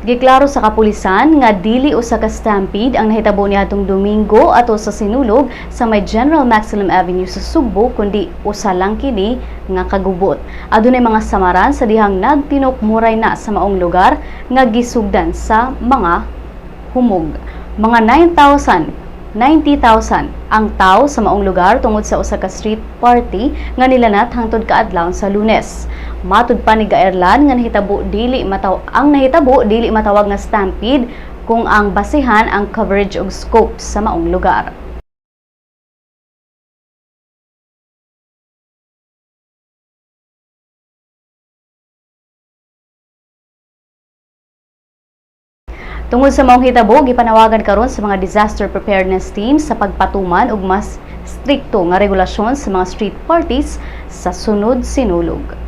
Giklaro sa kapulisan nga dili usa ka stampede ang nahitabo niadtong Domingo ato sa Sinulog sa may General Maxilom Avenue sa Sugbo, kundi usa lang kini nga kagubot. Adunay mga samaran sa dihang nagtinukmuray na sa maong lugar nga gisugdan sa mga humog. Mga 9,000 90,000 ang tao sa maong lugar tungod sa usa ka street party nga nilanat hangtod kaadlawon sa Lunes. Matud pa ni Gaerlan nga nahitabo dili mataw ang nahitabo dili matawag nga stampede kung ang basehan ang coverage ug scope sa maong lugar. Tungod sa maong hitabo, gipanawagan karon sa mga disaster preparedness team sa pagpatuman og mas strikto nga regulasyon sa mga street parties sa sunod Sinulog.